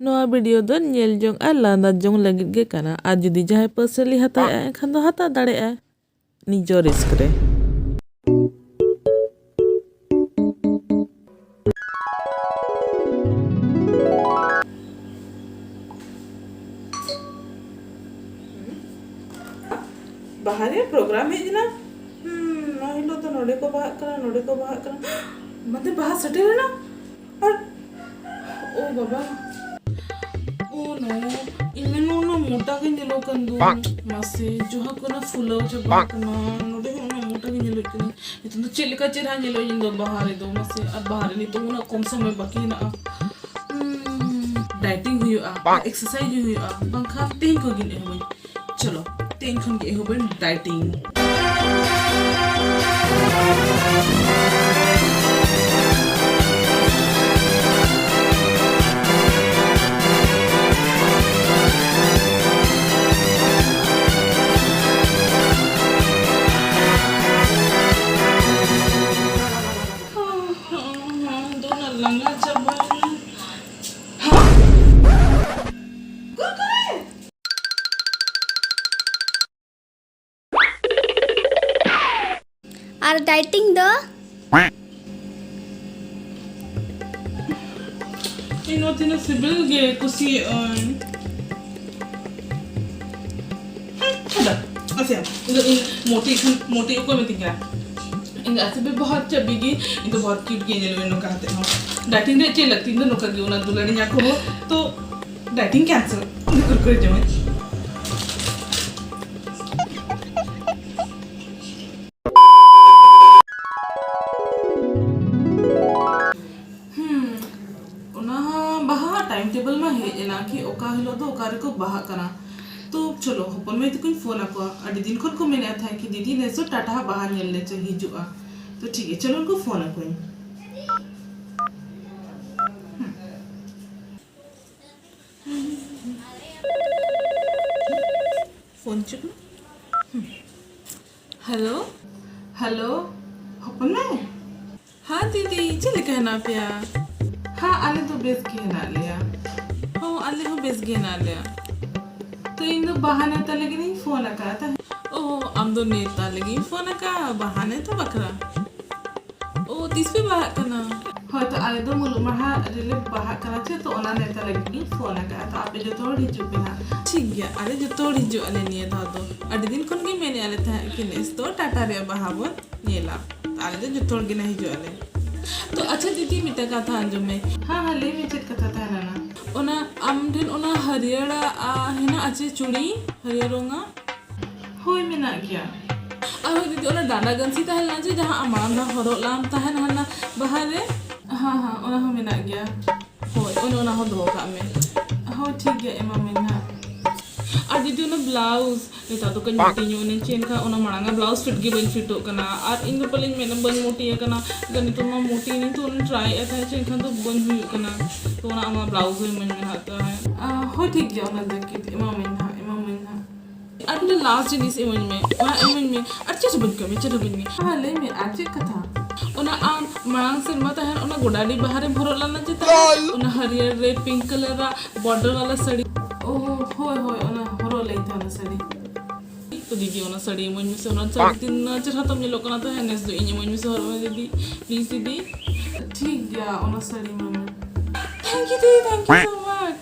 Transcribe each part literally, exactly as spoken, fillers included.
ᱱᱚᱣᱟ ᱵᱷᱤᱰᱤᱭᱳ ᱫᱚ ᱧᱮᱞ ᱡᱚᱝ ᱟᱨ ᱞᱟᱸᱫᱟ ᱡᱚᱝ ᱞᱟᱹᱜᱤᱫ ᱜᱮ ᱠᱟᱱᱟ, ᱟᱨ ᱡᱩᱫᱤ ᱡᱟᱦᱟᱸᱭ ᱯᱟᱨᱥᱚᱱᱟᱞᱤ ᱦᱟᱛᱟᱣᱮᱫᱼᱟ, ᱮᱱᱠᱷᱟᱱ ᱫᱚ ᱦᱟᱛᱟᱣ ᱫᱟᱲᱮᱭᱟᱜᱼᱟᱭ ᱱᱤᱡᱚ ᱨᱤᱥᱠ ᱨᱮ᱾ ᱵᱟᱦᱟ ᱨᱮᱭᱟᱜ ᱯᱨᱳᱜᱨᱟᱢ ᱦᱮᱡ ᱮᱱᱟ᱾ ᱦᱩᱸ, ᱱᱚᱣᱟ ᱦᱤᱞᱳᱜ ᱫᱚ ᱱᱚᱰᱮ ᱠᱚ ᱵᱟᱦᱟᱜ ᱠᱟᱱᱟ, ᱱᱚᱰᱮ ᱠᱚ ᱵᱟᱦᱟᱜ ᱠᱟᱱᱟ᱾ ᱢᱟᱱᱮ ᱵᱟᱦᱟ ᱥᱮᱴᱮᱨ ᱮᱱᱟ᱾ ᱟᱨ ᱳ ᱵᱟᱵᱟ, ᱳ ᱱᱳ, ᱤᱧ ᱢᱮᱱᱟ ᱚᱱᱟ ᱢᱚᱴᱟ ᱜᱮ ᱧᱮᱞᱚᱜ ᱠᱟᱱ ᱫᱚ᱾ ᱢᱟᱥᱮ, ᱡᱟᱦᱟᱸ ᱠᱚ ᱚᱱᱟ ᱯᱷᱩᱞᱟᱹᱣ ᱪᱟᱵᱟ ᱠᱟᱱᱟ, ᱱᱚᱰᱮ ᱦᱚᱸ ᱚᱱᱟ ᱢᱚᱴᱟ ᱜᱮ ᱧᱮᱞᱚᱜ ᱠᱟᱱᱟ᱾ ᱱᱤᱛᱚᱝ ᱫᱚ ᱪᱮᱫ ᱞᱮᱠᱟ ᱪᱮᱦᱨᱟ ᱧᱮᱞᱚᱜ ᱤᱧ ᱫᱚ ᱵᱟᱦᱟ ᱨᱮᱫᱚ, ᱢᱟᱥᱮ᱾ ᱟᱨ ᱵᱟᱦᱟ ᱨᱮ ᱱᱤᱛᱚᱝ ᱩᱱᱟᱹᱜ ᱠᱚᱢ ᱥᱚᱢᱚᱭ ᱵᱟᱹᱠᱤ ᱦᱮᱱᱟᱜᱼᱟ᱾ ᱦᱩᱸ, ᱰᱟᱭᱴᱤᱝ ᱦᱩᱭᱩᱜᱼᱟ, ᱮᱠᱥᱟᱨᱥᱟᱭᱤᱡᱽ ᱦᱩᱭᱩᱜᱼᱟ, ᱵᱟᱝᱠᱷᱟᱱ ᱛᱮᱦᱮᱧ ᱠᱷᱚᱱ ᱜᱤᱧ ᱮᱦᱚᱵᱟᱹᱧ᱾ ᱪᱚᱞᱚ, ᱛᱮᱦᱮᱧ ᱠᱷᱚᱱ ᱜᱮ ᱮᱦᱚᱵᱟᱹᱧ ᱰᱟᱭᱴᱤᱝ᱾ ᱫᱚ ᱚᱱᱟ ᱞᱟᱸᱜᱟ ᱪᱟᱵᱟᱭᱮᱱᱟ᱾ ᱦᱟᱸ? ᱠᱩᱨᱠᱩᱨᱮ? ᱟᱨ ᱰᱟᱭᱴᱤᱝ ᱫᱚ? ᱤᱧ ᱱᱚᱣᱟ ᱛᱤᱱᱟᱹᱜ ᱥᱤᱵᱤᱞ ᱜᱮ ᱠᱩᱥᱤᱭᱟᱜ ᱟᱹᱧ᱾ ᱦᱩᱸ, ᱪᱷᱟᱰᱟ, ᱟᱥᱮ, ᱤᱧ ᱫᱚ ᱤᱧ ᱢᱳᱴᱤ ᱠᱷᱟᱱ, ᱢᱳᱴᱤ ᱚᱠᱚᱭ ᱢᱮᱛᱟᱹᱧ ᱠᱟᱱᱟ? ᱤᱧ ᱫᱚ ᱟᱥᱮ ᱵᱮᱵᱚᱦᱟᱨ ᱪᱮᱫ ᱵᱤᱜᱤ, ᱤᱧ ᱫᱚ ᱵᱚᱦᱩᱛ ᱠᱤᱭᱩᱴ ᱜᱮ ᱧᱮᱞᱚᱜ ᱟᱹᱧ ᱱᱚᱝᱠᱟ ᱠᱟᱛᱮ ᱦᱚᱸ᱾ ᱰᱟᱭᱴᱤᱝ ᱨᱮ ᱪᱮᱫ ᱞᱟᱹᱠᱛᱤ? ᱤᱧ ᱫᱚ ᱱᱚᱝᱠᱟ ᱜᱮ ᱚᱱᱟ ᱫᱩᱞᱟᱹᱲᱤᱧ ᱟᱠᱚ ᱦᱚᱸ᱾ ᱛᱚ, ᱰᱟᱭᱴᱤᱝ ᱠᱮᱱᱥᱮᱞ᱾ ᱤᱧ ᱫᱚ ᱠᱩᱨᱠᱩᱨᱮ ᱡᱚᱢᱟᱹᱧ᱾ ᱦᱩᱸ, ᱚᱱᱟ ᱦᱚᱸ ᱵᱟᱦᱟ ᱦᱟᱸᱜ ᱴᱟᱭᱤᱢ ᱴᱮᱵᱚᱞ ᱢᱟ ᱦᱮᱡ ᱮᱱᱟ ᱠᱤ ᱚᱠᱟ ᱦᱤᱞᱳᱜ ᱫᱚ ᱚᱠᱟ ᱨᱮᱠᱚ ᱵᱟᱦᱟᱜ ᱠᱟᱱᱟ᱾ ᱛᱚ ᱪᱚᱞᱚ, ᱦᱚᱯᱚᱱ ᱢᱟᱹᱭ ᱛᱟᱠᱚᱧ ᱯᱷᱳᱱ ᱟᱠᱚᱣᱟ᱾ ᱟᱹᱰᱤ ᱫᱤᱱ ᱠᱷᱚᱱ ᱠᱚ ᱢᱮᱱᱮᱫ ᱛᱟᱦᱮᱸᱫ ᱠᱤ ᱫᱤᱫᱤ ᱱᱮᱥ ᱫᱚ ᱴᱟᱴᱟ ᱦᱟᱸᱜ ᱵᱟᱦᱟ ᱧᱮᱞ ᱞᱮ ᱪᱚ ᱦᱤᱡᱩᱜᱼᱟ᱾ ᱛᱚ ᱴᱷᱤᱠ ᱜᱮᱭᱟ, ᱪᱚᱞᱚ ᱩᱱᱠᱩ ᱯᱷᱳᱱ ᱟᱠᱚᱣᱟᱹᱧ᱾ ᱦᱩᱸ᱾ ᱯᱷᱳᱱ ᱦᱤᱡᱩᱜ ᱠᱟᱱᱟ᱾ ᱦᱩᱸ᱾ ᱦᱮᱞᱳ, ᱦᱮᱞᱳ, ᱦᱚᱯᱚᱱ ᱢᱟᱹᱭ᱾ ᱦᱮᱸ ᱫᱤᱫᱤ, ᱪᱮᱫ ᱞᱮᱠᱟ ᱦᱮᱱᱟᱜ ᱯᱮᱭᱟ? ᱦᱮᱸ, ᱟᱞᱮ ᱫᱚ ᱵᱮᱥ ᱜᱮ ᱦᱮᱱᱟᱜ ᱞᱮᱭᱟ᱾ ᱟᱞᱮ ᱦᱚᱸ ᱵᱮᱥ ᱜᱮ ᱦᱮᱱᱟᱜ ᱞᱮᱭᱟ᱾ ᱛᱚ, ᱤᱧ ᱫᱚ ᱵᱟᱦᱟ ᱱᱮᱣᱛᱟ ᱞᱟᱹᱜᱤᱫ ᱤᱧ ᱯᱷᱳᱱ ᱟᱠᱟᱫᱼᱟ ᱛᱟᱦᱮᱸᱫ᱾ ᱚ, ᱟᱢ ᱫᱚ ᱱᱮᱣᱛᱟ ᱞᱟᱹᱜᱤᱫ ᱤᱧ ᱯᱷᱳᱱ ᱟᱠᱟᱫᱼᱟ, ᱵᱟᱦᱟ ᱱᱮᱣᱛᱟ ᱵᱟᱠᱷᱨᱟ? ᱚ, ᱛᱤᱥ ᱯᱮ ᱵᱟᱦᱟᱜ ᱠᱟᱱᱟ? ᱦᱳᱭ, ᱛᱚ, ᱟᱞᱮ ᱫᱚ ᱢᱩᱞᱩᱜ ᱢᱟᱦᱟ ᱨᱮᱞᱮ ᱵᱟᱦᱟᱜ ᱠᱟᱱᱟ ᱪᱮ, ᱛᱚ, ᱚᱱᱟ ᱱᱮᱣᱛᱟ ᱞᱟᱹᱜᱤᱫ ᱤᱧ ᱯᱷᱳᱱ ᱟᱠᱟᱫᱼᱟ᱾ ᱛᱚ, ᱟᱯᱮ ᱡᱚᱛᱚ ᱦᱚᱲ ᱦᱤᱡᱩᱜ ᱯᱮ ᱦᱟᱸᱜ᱾ ᱴᱷᱤᱠ ᱜᱮᱭᱟ, ᱟᱞᱮ ᱡᱚᱛᱚ ᱦᱚᱲ ᱦᱤᱡᱩᱜ ᱟᱞᱮ ᱱᱤᱭᱟᱹ ᱫᱷᱟᱣ ᱫᱚ᱾ ᱟᱹᱰᱤ ᱫᱤᱱ ᱠᱷᱚᱱ ᱜᱮ ᱢᱮᱱᱮᱫ ᱟᱞᱮ ᱛᱟᱦᱮᱸᱫ ᱠᱤ ᱱᱮᱥ ᱫᱚ ᱴᱟᱴᱟ ᱨᱮᱭᱟᱜ ᱵᱟᱦᱟ ᱵᱚᱱ ᱧᱮᱞᱟ᱾ ᱟᱞᱮ ᱫᱚ ᱡᱚᱛᱚ ᱦᱚᱲ ᱜᱮ ᱱᱟ ᱦᱤᱡᱩᱜ ᱟᱞᱮ᱾ ᱛᱚ ᱟᱪᱪᱷᱟ ᱫᱤᱫᱤ, ᱢᱤᱫᱴᱟᱝ ᱠᱟᱛᱷᱟ ᱟᱸᱡᱚᱢ ᱢᱮ᱾ ᱦᱮᱸ, ᱦᱮᱸ, ᱞᱟᱹᱭ ᱢᱮ, ᱪᱮᱫ ᱠᱟᱛᱷᱟ ᱛᱟᱦᱮᱸ ᱞᱮᱱᱟ? ᱚᱱᱟ ᱟᱢ ᱴᱷᱮᱱ ᱚᱱᱟ ᱦᱟᱹᱨᱭᱟᱹᱲᱟᱜ, ᱟ, ᱦᱮᱱᱟᱜᱼᱟ ᱪᱮ ᱪᱩᱲᱤ, ᱦᱟᱹᱨᱭᱟᱹᱲ ᱨᱚᱝᱟᱜ? ᱦᱳᱭ, ᱢᱮᱱᱟᱜ ᱜᱮᱭᱟ᱾ ᱟᱨ ᱦᱳᱭ ᱫᱤᱫᱤ, ᱚᱱᱟ ᱰᱟᱸᱰᱟ ᱜᱟᱹᱱᱥᱤ ᱛᱟᱦᱮᱸ ᱞᱮᱱᱟ ᱪᱮ, ᱡᱟᱦᱟᱸ ᱟᱢ ᱢᱟᱲᱟᱝ ᱫᱷᱟᱣ ᱦᱚᱨᱚᱜ ᱞᱟᱢ ᱛᱟᱦᱮᱱ ᱦᱟᱱᱟ ᱵᱟᱦᱟ ᱨᱮ? ᱦᱮᱸ, ᱦᱮᱸ, ᱚᱱᱟ ᱦᱚᱸ ᱢᱮᱱᱟᱜ ᱜᱮᱭᱟ᱾ ᱦᱳᱭ, ᱚᱱᱮ ᱚᱱᱟ ᱦᱚᱸ ᱫᱚᱦᱚ ᱠᱟᱜ ᱢᱮ᱾ ᱦᱳᱭ, ᱴᱷᱤᱠ ᱜᱮᱭᱟ, ᱮᱢᱟᱢᱟᱹᱧ ᱦᱟᱸᱜ᱾ ᱟᱨ ᱫᱤᱫᱤ, ᱚᱱᱟ ᱵᱞᱟᱣᱩᱡᱽ, ᱱᱮᱛᱟᱨ ᱫᱚ ᱠᱟᱹᱡ ᱢᱚᱴᱤ ᱧᱚᱜ ᱮᱱᱟᱹᱧ ᱪᱮ, ᱮᱱᱠᱷᱟᱱ ᱚᱱᱟ ᱢᱟᱲᱟᱝ ᱟᱜ ᱵᱞᱟᱣᱩᱡᱽ ᱯᱷᱤᱴ ᱜᱮ ᱵᱟᱹᱧ ᱯᱷᱤᱴᱚᱜ ᱠᱟᱱᱟ᱾ ᱟᱨ ᱤᱧ ᱫᱚ ᱯᱟᱞᱮᱧ ᱢᱮᱱᱟ ᱵᱟᱹᱧ ᱢᱚᱴᱤ ᱟᱠᱟᱱᱟ, ᱮᱱᱠᱷᱟᱱ ᱱᱤᱛᱚᱜ ᱢᱟ ᱢᱚᱴᱤ ᱮᱱᱟᱹᱧ ᱛᱚ, ᱚᱱᱟᱧ ᱴᱨᱟᱭᱮᱫᱼᱟ ᱛᱟᱦᱮᱸᱫ ᱪᱮ, ᱮᱱᱠᱷᱟᱱ ᱫᱚ ᱵᱟᱹᱧ ᱦᱩᱭᱩᱜ ᱠᱟᱱᱟ᱾ ᱛᱚ ᱚᱱᱟ ᱟᱢᱟᱜ ᱵᱞᱟᱣᱩᱡᱽ ᱦᱚᱸ ᱤᱢᱟᱹᱧ ᱢᱮ ᱦᱟᱸᱜ ᱛᱟᱦᱮᱸᱫ᱾ ᱟ, ᱦᱳᱭ, ᱴᱷᱤᱠ ᱜᱮᱭᱟ, ᱚᱱᱟ ᱡᱮᱠᱮᱴ ᱮᱢᱟᱢᱟᱹᱧ ᱦᱟᱸᱜ, ᱮᱢᱟᱢᱟᱹᱧ ᱦᱟᱸᱜ᱾ ᱟᱨ ᱢᱤᱫᱴᱮᱱ ᱞᱟᱥᱴ ᱡᱤᱱᱤᱥ ᱤᱢᱟᱹᱧ ᱢᱮ, ᱚᱱᱟ ᱤᱢᱟᱹᱧ ᱢᱮ, ᱟᱨ ᱪᱮᱫ ᱦᱚᱸ ᱵᱟᱹᱧ ᱠᱟᱹᱢᱤᱭᱟ, ᱪᱮᱫ ᱦᱚᱸ ᱵᱟᱹᱧ ᱢᱮ᱾ ᱦᱮᱸ, ᱞᱟᱹᱭ ᱢᱮ, ᱟᱨ ᱪᱮᱫ ᱠᱟᱛᱷᱟ? ᱚᱱᱟ ᱟᱢ ᱢᱟᱲᱟᱝ ᱥᱮᱨᱢᱟ ᱛᱟᱦᱮᱱ ᱚᱱᱟ ᱜᱚᱰᱟᱰᱤ ᱵᱟᱦᱟ ᱨᱮᱢ ᱦᱚᱨᱚᱜ ᱞᱮᱱᱟ ᱪᱮ ᱛᱟᱦᱮᱸ? ᱚᱱᱟ ᱦᱟᱹᱨᱭᱟᱹᱲ ᱨᱮ ᱯᱤᱝᱠ ᱠᱟᱞᱟᱨ ᱟᱜ ᱵᱚᱨᱰᱟᱨ ᱣᱟᱞᱟ ᱥᱟᱹᱲᱤ᱾ ᱳ, ᱦᱳᱭ, ᱦᱳᱭ, ᱚᱱᱟ ᱦᱚᱨᱚᱜ ᱞᱟᱹᱜᱤᱫ ᱛᱮ ᱚᱱᱟ ᱥᱟᱹᱲᱤ᱾ ᱛᱚ ᱫᱤᱫᱤ, ᱚᱱᱟ ᱥᱟᱹᱲᱤ ᱤᱢᱟᱹᱧ ᱢᱮᱥᱮ, ᱚᱱᱟ ᱥᱟᱹᱲᱤ ᱛᱤᱱᱟᱹᱜ ᱪᱮᱦᱨᱟ ᱛᱟᱢ ᱧᱮᱞᱚᱜ ᱠᱟᱱᱟ ᱛᱟᱦᱮᱸ, ᱱᱮᱥ ᱫᱚ ᱤᱧ ᱤᱢᱟᱹᱧ ᱢᱮᱥᱮ, ᱦᱚᱨᱚᱜ ᱢᱮ ᱫᱤᱫᱤ, ᱯᱞᱤᱡ ᱫᱤᱫᱤ᱾ ᱴᱷᱤᱠ ᱜᱮᱭᱟ, ᱚᱱᱟ ᱥᱟᱹᱲᱤ ᱤᱢᱟᱹᱧ ᱢᱮ᱾ Thank you ᱫᱤᱫᱤ, thank you so much᱾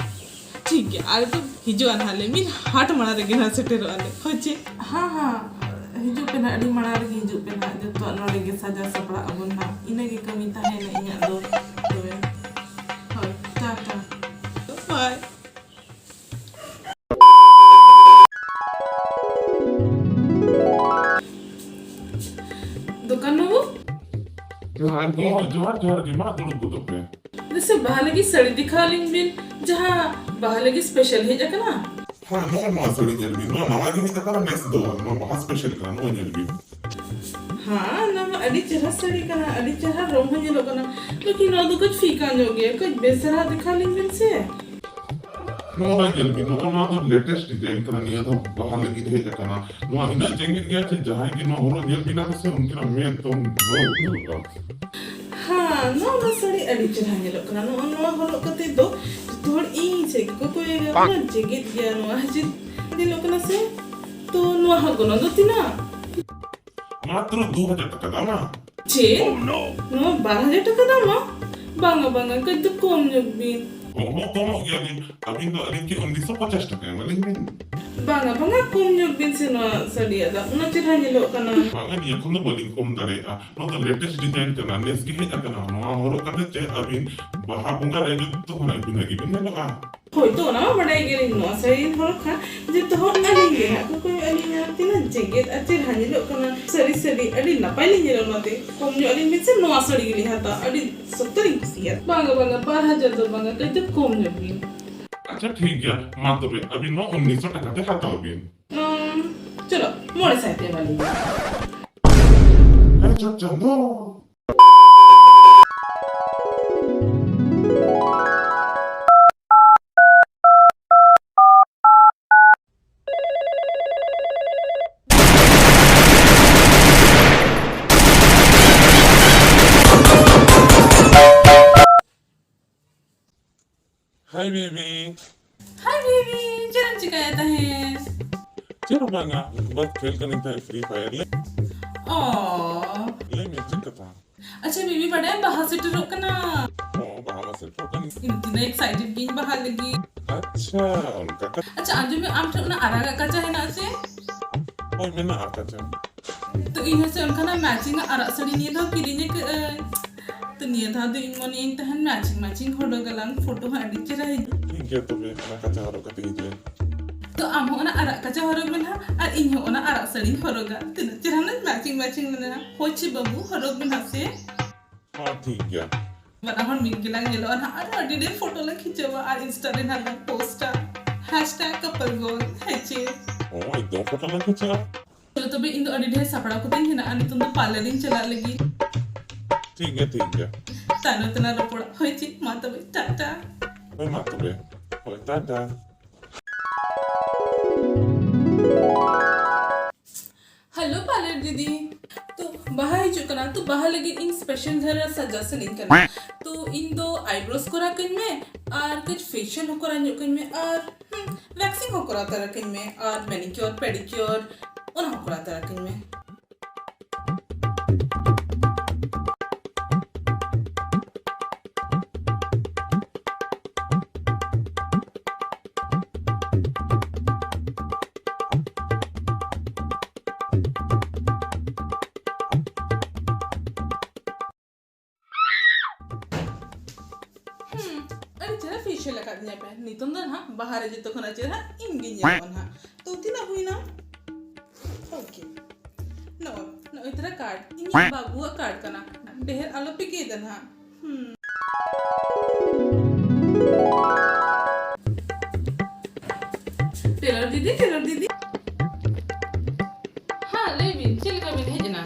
ᱴᱷᱤᱠ ᱜᱮᱭᱟ, ᱟᱞᱮ ᱫᱚ ᱦᱤᱡᱩᱜᱼᱟ ᱱᱟᱦᱟᱜ ᱞᱮ, ᱢᱤᱫ ᱦᱟᱴ ᱢᱟᱲᱟᱝ ᱨᱮᱜᱮ ᱱᱟᱦᱟᱜ ᱥᱮᱴᱮᱨᱚᱜᱼᱟ ᱞᱮ, ᱦᱳᱭ ᱪᱮ? ᱦᱮᱸ, ᱦᱮᱸ, ᱦᱤᱡᱩᱜ ᱯᱮ ᱱᱟᱦᱟᱜ, ᱟᱹᱰᱤ ᱢᱟᱲᱟᱝ ᱨᱮᱜᱮ ᱦᱤᱡᱩᱜ ᱯᱮ ᱱᱟᱦᱟᱜ, ᱡᱚᱛᱚᱣᱟᱜ ᱱᱚᱰᱮ ᱜᱮ ᱥᱟᱡᱟᱣ ᱥᱟᱯᱲᱟᱜ ᱟᱵᱚᱱ ᱱᱟᱦᱟᱜ, ᱤᱱᱟᱹᱜᱮ ᱠᱟᱹᱢᱤ ᱛᱟᱦᱮᱸᱭᱮᱱᱟ ᱤᱧᱟᱹᱜ ᱫᱚ᱾ ᱛᱚᱵᱮ, ᱦᱳᱭ, ᱴᱟᱴᱟ᱾ ᱵᱟᱭ᱾ ᱫᱚᱠᱟᱱ ᱵᱟᱹᱵᱩ? ᱡᱚᱦᱟᱨ ᱜᱮ᱾ ᱡᱚᱦᱟᱨ, ᱡᱚᱦᱟᱨ ᱜᱮ᱾ ᱢᱟ, ᱫᱩᱲᱩᱵ ᱜᱚᱫᱚᱜ ᱯᱮ᱾ ᱱᱟᱥᱮ ᱵᱟᱦᱟ ᱞᱟᱹᱜᱤᱫ ᱥᱟᱹᱲᱤ ᱫᱮᱠᱷᱟᱣ ᱟᱹᱞᱤᱧ ᱵᱤᱱ, ᱡᱟᱦᱟᱸ ᱵᱟᱦᱟ ᱞᱟᱹᱜᱤᱫ ᱥᱯᱮᱥᱟᱞ ᱦᱮᱡ ᱟᱠᱟᱱᱟ᱾ ᱦᱮᱸ, ᱱᱚᱜᱼᱚᱭ ᱱᱚᱣᱟ ᱥᱟᱹᱲᱤ ᱧᱮᱞ ᱵᱤᱱ᱾ ᱱᱚᱣᱟ ᱱᱟᱣᱟ ᱜᱮ ᱦᱮᱡ ᱟᱠᱟᱱᱟ, ᱱᱮᱥ ᱫᱚ᱾ ᱱᱚᱣᱟ ᱵᱟᱦᱟ ᱥᱯᱮᱥᱟᱞ ᱠᱟᱱᱟ, ᱱᱚᱜᱼᱚᱭ ᱧᱮᱞ ᱵᱤᱱ᱾ ᱦᱮᱸ, ᱚᱱᱟ ᱢᱟ ᱟᱹᱰᱤ ᱪᱮᱦᱨᱟ ᱥᱟᱹᱲᱤ ᱠᱟᱱᱟ, ᱟᱹᱰᱤ ᱪᱮᱦᱨᱟ ᱨᱚᱝ ᱦᱚᱸ ᱧᱮᱞᱚᱜ ᱠᱟᱱᱟ᱾ ᱞᱮᱠᱤᱱ ᱱᱚᱣᱟ ᱫᱚ ᱠᱟᱹᱡ ᱯᱷᱤᱠᱟ ᱧᱚᱜ ᱜᱮᱭᱟ, ᱠᱟᱹᱡ ᱵᱮᱥ ᱫᱷᱟᱨᱟ ᱫᱮᱠᱷᱟᱣ ᱟᱹᱞᱤᱧ ᱵᱤᱱ ᱥᱮ᱾ ᱱᱚᱜᱼᱚᱭ ᱧᱮᱞ ᱵᱤᱱ, ᱱᱚᱜᱼᱚ ᱱᱚᱣᱟ ᱫᱚ ᱞᱮᱴᱮᱥᱴ ᱰᱤᱡᱟᱭᱤᱱ ᱠᱟᱱᱟ, ᱱᱤᱭᱟᱹ ᱫᱚ ᱵᱟᱦᱟ ᱞᱟᱹᱜᱤᱫ ᱦᱮᱡ ᱟᱠᱟᱱᱟ᱾ ᱱᱚᱣᱟ ᱩᱱᱟᱹᱜ ᱡᱮᱜᱮᱫ ᱜᱮᱭᱟ ᱡᱮ ᱡᱟᱦᱟᱸᱭ ᱜᱮ ᱱᱚᱣᱟ ᱦᱚᱨᱚᱜ ᱧᱮᱞ ᱵᱤᱱᱟ ᱥᱮ, ᱩᱱᱠᱤᱱᱟᱜ ᱢᱮᱫ ᱫᱚ ᱩᱛᱟᱹᱨᱚᱜᱼᱟ᱾ ᱦᱮᱸ, ᱱᱚᱣᱟ ᱫᱚ ᱥᱟᱹᱲᱤ ᱟᱹᱰᱤ ᱪᱮᱦᱨᱟ ᱧᱮᱞᱚᱜ ᱠᱟᱱᱟ᱾ ᱱᱚᱜᱼᱚ ᱱᱚᱣᱟ ᱦᱚᱨᱚᱜ ᱠᱟᱛᱮ ᱫᱚ ᱡᱚᱛᱚ ᱦᱚᱲ ᱤᱧ ᱥᱮᱫ ᱜᱮᱠᱚ ᱠᱚᱭᱚᱜᱟ᱾ ᱚᱱᱟ ᱡᱮᱜᱮᱫ ᱜᱮᱭᱟ ᱱᱚᱣᱟ ᱦᱤᱡᱤᱛ ᱧᱮᱞᱚᱜ ᱠᱟᱱᱟ ᱥᱮ? ᱛᱚ ᱱᱚᱣᱟ ᱦᱚᱸ ᱜᱚᱱᱚᱝ ᱫᱚ ᱛᱤᱱᱟᱹᱜ? ᱢᱟᱛᱨᱚ ᱫᱩ ᱦᱟᱡᱟᱨ ᱴᱟᱠᱟ ᱫᱟᱢᱟ᱾ ᱪᱮᱫ? ᱱᱚᱣᱟ ᱵᱟᱨ ᱦᱟᱡᱟᱨ ᱴᱟᱠᱟ ᱫᱟᱢᱟ? ᱵᱟᱝᱟ, ᱵᱟᱝᱟ, ᱠᱟᱹᱡ ᱫᱚ ᱠᱚᱢ ᱧᱚᱜ ᱵᱤᱱ᱾ ᱠᱚᱢᱚᱜ, ᱠᱚᱢᱚᱜ ᱜᱮᱭᱟᱞᱤᱧ᱾ ᱟᱹᱵᱤᱱ ᱫᱚ ᱟᱹᱞᱤᱧ ᱠᱤ ᱩᱱᱤᱥᱥᱚ ᱯᱚᱧᱪᱟᱥ ᱴᱟᱠᱟ ᱮᱢᱟᱞᱤᱧ ᱵᱤᱱ? ᱵᱟᱝᱟ, ᱵᱟᱝᱟ, ᱠᱚᱢ ᱧᱚᱜ ᱵᱤᱱ ᱥᱮ, ᱱᱚᱣᱟ ᱥᱟᱹᱲᱤᱭᱟᱜ ᱫᱟᱢ ᱩᱱᱟᱹᱜ ᱪᱮᱦᱨᱟ ᱧᱮᱞᱚᱜ ᱠᱟᱱᱟ᱾ ᱵᱟᱝᱟ, ᱱᱤᱭᱟᱹ ᱠᱷᱚᱱ ᱫᱚ ᱵᱟᱹᱞᱤᱧ ᱠᱚᱢ ᱫᱟᱲᱮᱭᱟᱜᱼᱟ᱾ ᱱᱚᱣᱟ ᱫᱚ latest design ᱠᱟᱱᱟ, ᱱᱮᱥ ᱜᱮ ᱦᱮᱡ ᱟᱠᱟᱱᱟ᱾ ᱱᱚᱣᱟ ᱦᱚᱨᱚᱜ ᱠᱟᱛᱮ ᱪᱮᱫ ᱟᱹᱵᱤᱱ ᱵᱟᱦᱟ ᱵᱚᱸᱜᱟ ᱨᱮ ᱡᱚᱛᱚ ᱠᱷᱚᱱᱟᱜ ᱵᱷᱤᱱᱟᱹ ᱜᱮᱵᱤᱱ ᱧᱮᱞᱚᱜᱼᱟ᱾ ᱦᱳᱭ ᱛᱚ, ᱚᱱᱟ ᱢᱟ ᱵᱟᱰᱟᱭ ᱜᱮᱭᱟᱞᱤᱧ, ᱱᱚᱣᱟ ᱥᱟᱹᱲᱤ ᱦᱚᱨᱚᱜ ᱠᱷᱟᱱ ᱡᱚᱛᱚ ᱦᱚᱲ ᱟᱹᱞᱤᱧ ᱜᱮ ᱦᱟᱸᱜ ᱠᱚ ᱠᱚᱭᱚᱜ ᱟᱹᱞᱤᱧᱟ, ᱛᱤᱱᱟᱹᱜ ᱡᱮᱜᱮᱫ ᱟᱨ ᱪᱮᱦᱨᱟ ᱧᱮᱞᱚᱜ ᱠᱟᱱᱟ᱾ ᱥᱟᱹᱨᱤ ᱥᱟᱹᱨᱤ ᱟᱹᱰᱤ ᱱᱟᱯᱟᱭ ᱞᱤᱧ ᱧᱮᱞᱚᱜ, ᱚᱱᱟᱛᱮ ᱠᱚᱢ ᱧᱚᱜ ᱟᱹᱞᱤᱧ ᱵᱤᱱ ᱥᱮ, ᱱᱚᱣᱟ ᱥᱟᱹᱲᱤ ᱜᱮᱞᱤᱧ ᱦᱟᱛᱟᱣᱟ, ᱟᱹᱰᱤ ᱥᱚᱠᱛᱚ ᱞᱤᱧ ᱠᱩᱥᱤᱭᱟᱜᱼᱟ᱾ ᱵᱟᱝᱟ, ᱵᱟᱝᱟ, ᱵᱟᱨ ᱦᱟᱡᱟᱨ ᱫᱚ ᱵᱟᱝᱟ, ᱠᱟᱹᱡ ᱫᱚ ᱠᱚᱢ ᱧᱚᱜ ᱵᱤᱱ᱾ ᱟᱪᱪᱷᱟ, ᱴᱷᱤᱠ ᱜᱮᱭᱟ, ᱢᱟ ᱛᱚᱵᱮ ᱟᱹᱵᱤᱱ ᱱᱚᱣᱟ ᱩᱱᱤᱥᱥᱚ ᱴᱟᱠᱟ ᱛᱮ ᱦᱟᱛᱟᱣ ᱵᱤᱱ᱾ ᱩᱸ, ᱪᱚᱞᱚ, ᱢᱚᱬᱮ ᱥᱟᱭ ᱛᱮ ᱮᱢᱟ ᱞᱤᱧ ᱵᱤᱱ᱾ ᱟᱨᱮ ᱪᱚᱴ ᱪᱟᱸᱫᱚ! Hi, baby. Hi, baby. ᱪᱮᱫ ᱮᱢ ᱪᱤᱠᱟᱹᱭᱮᱫ ᱛᱟᱦᱮᱸᱫ? ᱪᱮᱫ ᱦᱚᱸ ᱵᱟᱝᱟ, ᱵᱟᱥ ᱠᱷᱮᱞ ᱠᱟᱹᱱᱟᱹᱧ ᱛᱟᱦᱮᱸᱫ Free Fire ᱞᱮ᱾ ᱚ᱾ ᱞᱟᱹᱭ ᱢᱮ, ᱪᱮᱫ ᱠᱟᱛᱷᱟ? ᱟᱪᱪᱷᱟ, ᱵᱮᱵᱤ, ᱵᱟᱰᱟᱭᱟᱢ, ᱵᱟᱦᱟ ᱥᱮᱴᱮᱨᱚᱜ ᱠᱟᱱᱟ᱾ ᱚ, ᱵᱟᱦᱟ ᱢᱟ ᱥᱮᱴᱮᱨᱚᱜ ᱠᱟᱱ᱾ ᱤᱧ ᱛᱤᱱᱟᱹᱜ excited ᱜᱤᱧ ᱵᱟᱦᱟ ᱞᱟᱹᱜᱤᱫ᱾ ᱟᱪᱪᱷᱟ, ᱚᱱᱠᱟ ᱠᱟᱛᱷᱟ᱾ ᱟᱪᱪᱷᱟ, ᱟᱸᱡᱚᱢ ᱢᱮ, ᱟᱢ ᱴᱷᱮᱱ ᱚᱱᱟ ᱟᱨᱟᱜᱟᱜ ᱠᱟᱪᱟ ᱦᱮᱱᱟᱜ ᱟᱥᱮ? ᱦᱳᱭ, ᱢᱮᱱᱟᱜᱼᱟ ᱠᱟᱪᱟ᱾ ᱛᱚ, ᱤᱧ ᱦᱚᱸ ᱥᱮ ᱚᱱᱠᱟᱱᱟᱜ matching ᱟᱜ ᱟᱨᱟᱜ ᱥᱟᱹᱲᱤ ᱱᱤᱭᱟᱹ ᱫᱷᱟᱣ ᱠᱤᱨᱤᱧ ᱟᱠᱟᱫᱟᱹᱧ᱾ ᱛᱚ, ᱱᱤᱭᱟᱹ ᱫᱷᱟᱣ ᱫᱚ ᱤᱧ ᱢᱚᱱᱮᱭᱟᱹᱧ ᱛᱟᱦᱮᱱ matching matching ᱦᱚᱨᱚᱜ ᱟᱞᱟᱝ, photo ᱦᱚᱸ ᱟᱹᱰᱤ ᱪᱮᱦᱨᱟ ᱦᱤᱡᱩᱜᱼᱟ᱾ ᱴᱷᱤᱠ ᱜᱮᱭᱟ, ᱛᱚᱵᱮ ᱚᱱᱟ ᱠᱟᱪᱟ ᱦᱚᱨᱚᱜ ᱠᱟᱛᱮ ᱦᱤᱡᱩᱜ ᱟᱹᱧ᱾ ᱛᱚ, ᱟᱢ ᱦᱚᱸ ᱚᱱᱟ ᱟᱨᱟᱜ ᱠᱟᱪᱟ ᱦᱚᱨᱚᱜ ᱢᱮ ᱱᱟᱦᱟᱜ, ᱟᱨ ᱤᱧ ᱦᱚᱸ ᱚᱱᱟ ᱟᱨᱟᱜ ᱥᱟᱹᱲᱤᱧ ᱦᱚᱨᱚᱜᱟ᱾ ᱛᱤᱱᱟᱹᱜ ᱪᱮᱦᱨᱟ ᱱᱟᱜ matching matching ᱢᱮᱱᱟᱜᱼᱟ᱾ ᱦᱳᱭ ᱪᱮ ᱵᱟᱹᱵᱩ, ᱦᱚᱨᱚᱜ ᱢᱮ ᱱᱟᱦᱟᱜ ᱥᱮ᱾ ᱦᱚᱸ, ᱴᱷᱤᱠ ᱜᱮᱭᱟ᱾ ᱵᱟᱱᱟ ᱦᱚᱲ ᱢᱤᱫ ᱜᱮᱞᱟᱝ ᱧᱮᱞᱚᱜᱼᱟ ᱱᱟᱦᱟᱜ, ᱟᱨ ᱟᱹᱰᱤ ᱰᱷᱮᱨ photo ᱞᱟᱝ ᱠᱷᱤᱪᱟᱹᱣᱟ ᱟᱨ Insta ᱨᱮ ᱱᱟᱦᱟᱜ ᱞᱟᱝ post ᱟ᱾ Hashtag couple goal, ᱦᱮᱸ ᱪᱮ? ᱦᱳᱭ, ᱫᱚ photo ᱞᱟᱝ ᱠᱷᱤᱪᱟᱹᱣᱟ᱾ ᱪᱚᱞᱚ ᱛᱚᱵᱮ, ᱤᱧ ᱫᱚ ᱟᱹᱰᱤ ᱰᱷᱮᱨ ᱥᱟᱯᱲᱟᱣ ᱠᱟᱛᱮᱧ ᱦᱮᱱᱟᱜᱼᱟ, ᱱᱤᱛᱚᱝ ᱫᱚ parlour ᱤᱧ ᱪᱟᱞᱟᱜ ᱞᱟᱹᱜᱤᱫ᱾ ᱴᱷᱤᱠ ᱜᱮᱭᱟ, ᱴᱷᱤᱠ ᱜᱮᱭᱟ᱾ ᱛᱟᱭᱱᱚᱢ ᱛᱮᱞᱟᱝ ᱨᱚᱯᱚᱲᱟ, ᱦᱳᱭ ᱪᱮ? ᱢᱟ ᱛᱚᱵᱮ, ᱴᱟᱴᱟ᱾ ᱦᱳᱭ, ᱢᱟ ᱛᱚᱵᱮ, ᱦᱳᱭ, ᱴᱟᱴᱟ᱾ Hello parlour ᱫᱤᱫᱤ, ᱛᱚ ᱵᱟᱦᱟ ᱦᱤᱡᱩᱜ ᱠᱟᱱᱟ, ᱛᱚ ᱵᱟᱦᱟ ᱞᱟᱹᱜᱤᱫ ᱤᱧ special ᱫᱷᱟᱨᱟ suggestion ᱤᱧ ᱠᱟᱱᱟ᱾ ᱛᱚ ᱤᱧ ᱫᱚ eyebrows ᱠᱚᱨᱟᱣ ᱠᱟᱹᱧ ᱢᱮ, ᱟᱨ ᱠᱟᱹᱡ facial ᱦᱚᱸ ᱠᱚᱨᱟᱣ ᱧᱚᱜ ᱠᱟᱹᱧ ᱢᱮ, ᱟᱨ ᱦᱩᱸ, waxing ᱦᱚᱸ ᱠᱚᱨᱟᱣ ᱛᱟᱨᱟ ᱠᱟᱹᱧ ᱢᱮ, ᱟᱨ manicure, pedicure ᱚᱱᱟ ᱦᱚᱸ ᱠᱚᱨᱟᱣ ᱛᱟᱨᱟ ᱠᱟᱹᱧ ᱢᱮ᱾ ᱦᱩᱸ, ᱟᱹᱰᱤ ᱪᱮᱦᱨᱟ facial ᱟᱠᱟᱫᱤᱧᱟ ᱯᱮ᱾ ᱱᱤᱛᱚᱝ ᱫᱚ ᱱᱟᱦᱟᱜ ᱵᱟᱦᱟ ᱨᱮ ᱡᱚᱛᱚ ᱠᱷᱚᱱᱟᱜ ᱪᱮᱦᱨᱟ ᱤᱧ ᱜᱤᱧ ᱧᱮᱞᱚᱜᱼᱟ ᱱᱟᱦᱟᱜ᱾ ᱛᱚ ᱛᱤᱱᱟᱹᱜ ᱦᱩᱭᱱᱟ? Okay᱾ ᱱᱚᱜᱼᱚᱭ, ᱱᱚᱜᱼᱚᱭ ᱛᱟᱨᱟ card᱾ ᱤᱧᱤᱡ ᱵᱟᱹᱵᱩᱣᱟᱜ card ᱠᱟᱱᱟ᱾ ᱰᱷᱮᱨ ᱟᱞᱚ ᱯᱮ ᱜᱮᱫᱟ ᱱᱟᱦᱟᱜ᱾ ᱦᱩᱸ᱾ Tailor ᱫᱤᱫᱤ, tailor ᱫᱤᱫᱤ᱾ ᱦᱮᱸ, ᱞᱟᱹᱭ ᱵᱤᱱ, ᱪᱮᱫ ᱞᱮᱠᱟ ᱵᱤᱱ ᱦᱮᱡ ᱮᱱᱟ?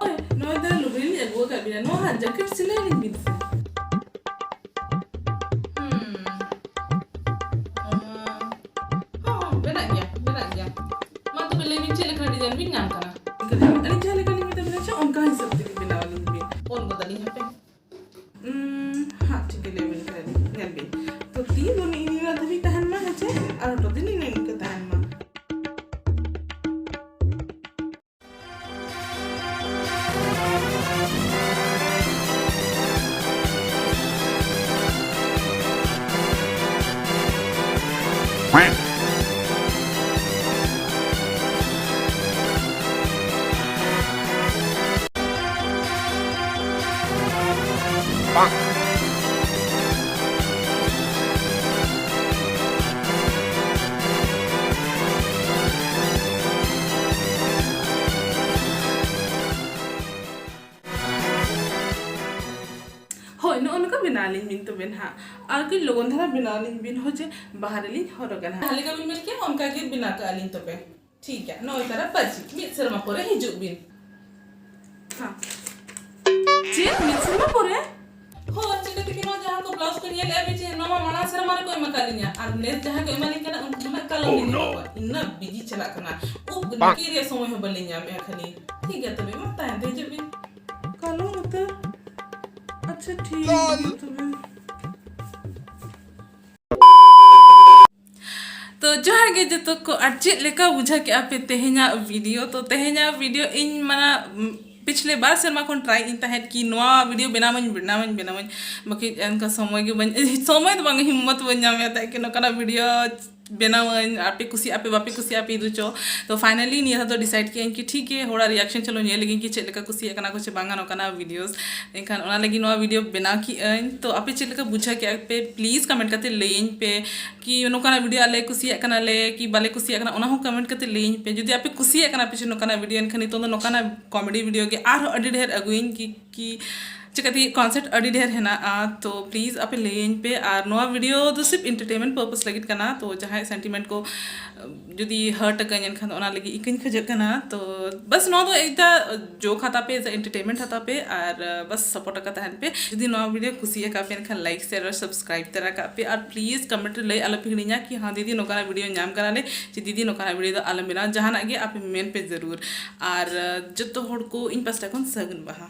ᱳᱭ, ᱱᱚᱣᱟ ᱫᱚ ᱞᱩᱜᱽᱲᱤ ᱞᱤᱧ ᱟᱹᱜᱩ ᱟᱠᱟᱫ ᱵᱤᱱᱟ, ᱱᱚᱣᱟ ᱦᱟᱸᱜ jacket ᱥᱤᱞᱟᱹᱭ ᱟᱹᱞᱤᱧ ᱵᱤᱱ ᱥᱮ᱾ ᱦᱩᱸ᱾ ᱚᱱᱟ, ᱦᱚᱸ, ᱦᱚᱸ, ᱵᱮᱱᱟᱜ ᱜᱮᱭᱟ, ᱵᱮᱱᱟᱜ ᱜᱮᱭᱟ᱾ ᱢᱟ ᱛᱚᱵᱮ ᱞᱟᱹᱭ ᱵᱤᱱ, ᱪᱮᱫ ᱞᱮᱠᱟ design ᱵᱤᱱ ᱧᱟᱢ ᱠᱟᱱᱟ? ᱟᱹᱞᱤᱧ ᱡᱟᱦᱟᱸ ᱞᱮᱠᱟ ᱞᱤᱧ ᱢᱮᱛᱟ ᱵᱤᱱᱟ ᱥᱮ, ᱚᱱᱠᱟ ᱦᱤᱥᱟᱹᱵ ᱛᱮᱜᱮ ᱵᱮᱱᱟᱣ ᱟᱹᱞᱤᱧ ᱵᱤᱱ᱾ ᱚᱞ ᱜᱚᱫ ᱟᱹᱞᱤᱧ ᱦᱟᱯᱮ᱾ ᱩᱸ, ᱦᱟᱸᱜ ᱴᱷᱤᱠ ᱜᱮ ᱞᱟᱹᱭ ᱵᱤᱱ ᱠᱟᱱᱟ, ᱧᱮᱞ ᱵᱤᱱ᱾ ᱛᱚ ᱛᱤ ᱫᱚ ᱱᱤᱜ ᱱᱤᱭᱟᱹ ᱫᱷᱟᱹᱵᱤᱡ ᱛᱟᱦᱮᱱ ᱢᱟ, ᱦᱮᱸ ᱪᱮ? ᱟᱨ ᱦᱚᱴᱚᱜ ᱫᱚ ᱱᱤᱜ ᱱᱤᱝᱠᱟᱹ ᱛᱟᱦᱮᱱ ᱢᱟ᱾ ᱦᱳᱭ, ᱱᱚᱜᱼᱚ ᱱᱚᱝᱠᱟ ᱵᱮᱱᱟᱣ ᱟᱹᱞᱤᱧ ᱵᱤᱱ ᱛᱚᱵᱮ ᱱᱟᱦᱟᱜ᱾ ᱟᱨ ᱠᱟᱹᱡ ᱞᱚᱜᱚᱱ ᱫᱷᱟᱨᱟ ᱵᱮᱱᱟᱣ ᱟᱹᱞᱤᱧ ᱵᱤᱱ, ᱦᱳᱭ ᱡᱮ ᱵᱟᱦᱟ ᱨᱮᱞᱤᱧ ᱦᱚᱨᱚᱜᱟ ᱱᱟᱦᱟᱜ᱾ ᱡᱟᱦᱟᱸ ᱞᱮᱠᱟ ᱵᱤᱱ ᱢᱮᱱ ᱠᱮᱜᱼᱟ, ᱚᱱᱠᱟ ᱜᱮ ᱵᱮᱱᱟᱣ ᱠᱟᱜᱼᱟ ᱞᱤᱧ ᱛᱚᱵᱮ᱾ ᱴᱷᱤᱠ ᱜᱮᱭᱟ, ᱱᱚᱜᱼᱚᱭ ᱛᱟᱨᱟ ᱯᱟᱹᱪᱤ, ᱢᱤᱫ ᱥᱮᱨᱢᱟ ᱯᱚᱨᱮ ᱦᱤᱡᱩᱜ ᱵᱤᱱ᱾ ᱦᱮᱸ᱾ ᱪᱮᱫ, ᱢᱤᱫ ᱥᱮᱨᱢᱟ ᱯᱚᱨᱮ? ᱦᱳᱭ, ᱪᱤᱠᱟᱹ ᱛᱮᱜᱮ ᱱᱚᱣᱟ ᱡᱟᱦᱟᱸ ᱠᱚ blouse ᱠᱚ ᱧᱮᱞᱮᱫᱼᱟ ᱵᱤᱱ ᱡᱮ ᱱᱚᱣᱟ ᱢᱟ ᱢᱟᱲᱟᱝ ᱥᱮᱨᱢᱟ ᱨᱮᱠᱚ ᱮᱢ ᱟᱠᱟᱫ ᱞᱤᱧᱟ, ᱟᱨ ᱱᱮᱥ ᱡᱟᱦᱟᱸ ᱠᱚ ᱮᱢᱟ ᱞᱤᱧ ᱠᱟᱱᱟ ᱩᱱᱠᱩ ᱫᱚ ᱱᱟᱜ ᱠᱟᱞᱚᱢ ᱞᱤᱧ ᱧᱟᱢᱟ᱾ ᱤᱱᱟᱹᱜ ᱵᱤᱡᱤ ᱪᱟᱞᱟᱜ ᱠᱟᱱᱟ, ᱩᱵ ᱱᱟᱹᱠᱤ ᱨᱮᱭᱟᱜ ᱥᱚᱢᱚᱭ ᱦᱚᱸ ᱵᱟᱹᱞᱤᱧ ᱧᱟᱢᱮᱫᱼᱟ ᱠᱷᱟᱹᱞᱤ᱾ ᱴᱷᱤᱠ ᱜᱮᱭᱟ, ᱛᱚᱵᱮ ᱢᱟ ᱛᱟᱭᱚᱢ ᱛᱮ ᱦᱤᱡᱩᱜ ᱵᱤᱱ᱾ ᱠᱟᱞᱚᱢ ᱩᱛᱟᱹᱨ᱾ ᱟᱪᱪᱷᱟ, ᱴᱷᱤᱠ ᱜᱮᱭᱟ ᱛᱚᱵᱮ᱾ ᱛᱚ ᱡᱚᱦᱟᱨ ᱜᱮ ᱡᱚᱛᱚ ᱠᱚ, ᱟᱨ ᱪᱮᱫ ᱞᱮᱠᱟ ᱵᱩᱡᱷᱟᱹᱣ ᱠᱮᱜᱼᱟ ᱯᱮ ᱛᱮᱦᱮᱧᱟᱜ ᱵᱷᱤᱰᱤᱭᱳ? ᱛᱚ ᱛᱮᱦᱮᱧᱟᱜ ᱵᱷᱤᱰᱤᱭᱳ ᱤᱧ ᱢᱟᱱᱟ, ᱩᱢ, ᱯᱤᱪᱷᱞᱮ ᱵᱟᱨ ᱥᱮᱨᱢᱟ ᱠᱷᱚᱱ ᱴᱨᱟᱭ ᱤᱧ ᱛᱟᱦᱮᱸᱫ ᱠᱤ ᱱᱚᱣᱟ ᱵᱷᱤᱰᱤᱭᱳ ᱵᱮᱱᱟᱣᱟᱹᱧ, ᱵᱮᱱᱟᱣᱟᱹᱧ, ᱵᱮᱱᱟᱣᱟᱹᱧ, ᱵᱟᱠᱤ ᱚᱱᱠᱟ ᱥᱚᱢᱚᱭ ᱜᱮ ᱵᱟᱹᱧ, ᱥᱚᱢᱚᱭ ᱫᱚ ᱵᱟᱝ, ᱦᱤᱢᱢᱚᱛ ᱵᱟᱹᱧ ᱧᱟᱢᱮᱫ ᱛᱟᱦᱮᱸᱫ ᱠᱤ ᱱᱚᱝᱠᱟᱱᱟᱜ ᱵᱷᱤᱰᱤᱭᱳ ᱵᱮᱱᱟᱣᱟᱹᱧ, ᱟᱯᱮ ᱠᱩᱥᱤᱭᱟᱜ ᱟᱯᱮ ᱵᱟᱯᱮ ᱠᱩᱥᱤᱭᱟᱜᱼᱟ ᱯᱮ ᱤᱫᱩ ᱪᱚ᱾ ᱛᱚ ᱯᱷᱟᱭᱱᱟᱞᱤ ᱱᱤᱭᱟᱹ ᱫᱷᱟᱣ ᱫᱚ ᱰᱤᱥᱟᱭᱤᱰ ᱠᱮᱜᱼᱟᱹᱧ ᱠᱤ ᱴᱷᱤᱠ ᱜᱮ, ᱦᱚᱲᱟᱜ ᱨᱤᱭᱟᱠᱥᱚᱱ ᱪᱚᱞᱚ ᱧᱮᱞ ᱞᱮᱜᱤᱧ ᱠᱤ ᱪᱮᱫ ᱞᱮᱠᱟ ᱠᱩᱥᱤᱭᱟᱜ ᱠᱟᱱᱟ ᱠᱚ ᱪᱮ ᱵᱟᱝᱟ ᱱᱚᱝᱠᱟᱱᱟᱜ ᱵᱷᱤᱰᱤᱭᱳᱥ᱾ ᱮᱱᱠᱷᱟᱱ ᱚᱱᱟ ᱞᱟᱹᱜᱤᱫ ᱱᱚᱣᱟ ᱵᱷᱤᱰᱤᱭᱳ ᱵᱮᱱᱟᱣ ᱠᱮᱜᱼᱟᱹᱧ᱾ ᱛᱚ ᱟᱯᱮ ᱪᱮᱫ ᱞᱮᱠᱟ ᱵᱩᱡᱷᱟᱹᱣ ᱠᱮᱜᱼᱟ ᱯᱮ, ᱯᱞᱤᱡᱽ ᱠᱚᱢᱮᱱᱴ ᱠᱟᱛᱮ ᱞᱟᱹᱭᱟᱹᱧ ᱯᱮ ᱠᱤ ᱱᱚᱝᱠᱟᱱᱟᱜ ᱵᱷᱤᱰᱤᱭᱳ ᱟᱞᱮ ᱠᱩᱥᱤᱭᱟᱜ ᱠᱟᱱᱟᱞᱮ ᱠᱤ ᱵᱟᱞᱮ ᱠᱩᱥᱤᱭᱟᱜ ᱠᱟᱱᱟ, ᱚᱱᱟ ᱦᱚᱸ ᱠᱚᱢᱮᱱᱴ ᱠᱟᱛᱮ ᱞᱟᱹᱭᱟᱹᱧ ᱯᱮ᱾ ᱡᱩᱫᱤ ᱟᱯᱮ ᱠᱩᱥᱤᱭᱟᱜ ᱠᱟᱱᱟ ᱯᱮ ᱪᱮ ᱱᱚᱝᱠᱟᱱᱟᱜ ᱵᱷᱤᱰᱤᱭᱳ, ᱮᱱᱠᱷᱟᱱ ᱱᱤᱛᱚᱝ ᱫᱚ ᱱᱚᱝᱠᱟᱱᱟᱜ ᱠᱚᱢᱮᱰᱤ ᱵᱷᱤᱰᱤᱭᱳ ᱜᱮ ᱟᱨᱦᱚᱸ ᱟᱹᱰᱤ ᱰᱷᱮᱨ ᱟᱹᱜᱩᱭᱟᱹᱧ ᱠᱤ, ᱠᱤ ᱪᱤᱠᱟᱹᱛᱮ ᱠᱚᱱᱥᱮᱯᱴ ᱟᱹᱰᱤ ᱰᱷᱮᱨ ᱦᱮᱱᱟᱜᱼᱟ᱾ ᱛᱚ ᱯᱞᱤᱡᱽ ᱟᱯᱮ ᱞᱟᱹᱭᱟᱹᱧ ᱯᱮ, ᱟᱨ ᱱᱚᱣᱟ ᱵᱷᱤᱰᱤᱭᱳ ᱫᱚ ᱥᱤᱨᱯ ᱮᱱᱴᱟᱨᱴᱮᱱᱢᱮᱱᱴ ᱯᱟᱨᱯᱚᱥ ᱞᱟᱹᱜᱤᱫ ᱠᱟᱱᱟ᱾ ᱛᱚ ᱡᱟᱦᱟᱸᱭ ᱥᱮᱱᱴᱤᱢᱮᱱᱴ ᱠᱚ ᱡᱩᱫᱤ ᱦᱟᱨᱴ ᱟᱠᱟᱹᱧ ᱮᱱᱠᱷᱟᱱ ᱫᱚ ᱚᱱᱟ ᱞᱟᱹᱜᱤᱫ ᱤᱠᱟᱹᱧ ᱠᱷᱚᱡᱚᱜ ᱠᱟᱱᱟ᱾ ᱛᱚ ᱵᱟᱥ ᱱᱚᱣᱟ ᱫᱚ ᱮᱠᱴᱟ ᱡᱳᱠ ᱦᱟᱛᱟᱣ ᱯᱮ, ᱮᱱᱴᱟᱨᱴᱮᱱᱢᱮᱱᱴ ᱦᱟᱛᱟᱣ ᱯᱮ, ᱟᱨ ᱵᱟᱥ ᱥᱟᱯᱳᱨᱴ ᱟᱠᱟ ᱛᱟᱦᱮᱱ ᱯᱮ᱾ ᱡᱩᱫᱤ ᱱᱚᱣᱟ ᱵᱷᱤᱰᱤᱭᱳ ᱠᱩᱥᱤ ᱟᱠᱟᱫ ᱯᱮ ᱮᱱᱠᱷᱟᱱ ᱞᱟᱭᱤᱠ, ᱥᱮᱭᱟᱨ ᱟᱨ ᱥᱟᱵᱥᱠᱨᱟᱭᱤᱵ ᱛᱚᱨᱟ ᱠᱟᱜ ᱯᱮ, ᱟᱨ ᱯᱞᱤᱡᱽ ᱠᱚᱢᱮᱱᱴ ᱨᱮ ᱞᱟᱹᱭ ᱟᱞᱚ ᱯᱮ ᱦᱤᱲᱤᱧᱟ ᱠᱤ ᱦᱟᱸ ᱫᱤᱫᱤ ᱱᱚᱝᱠᱟᱱᱟᱜ ᱵᱷᱤᱰᱤᱭᱳ ᱧᱟᱢ ᱠᱟᱱᱟᱞᱮ ᱪᱮ ᱫᱤᱫᱤ ᱱᱚᱝᱠᱟᱱᱟᱜ ᱵᱷᱤᱰᱤᱭᱳ ᱫᱚ ᱟᱞᱚᱢ ᱵᱮᱱᱟᱣ, ᱡᱟᱦᱟᱱᱟᱜ ᱜᱮ ᱟᱯᱮ ᱢᱮᱱ ᱯᱮ ᱡᱟᱹᱨᱩᱲ᱾ ᱟᱨ ᱡᱚᱛᱚ ᱦᱚᱲ ᱠᱚ ᱤᱧ ᱯᱟᱥᱴᱟ ᱠᱷᱚᱱ ᱥᱟᱹᱜᱩᱱ ᱵᱟᱦᱟ᱾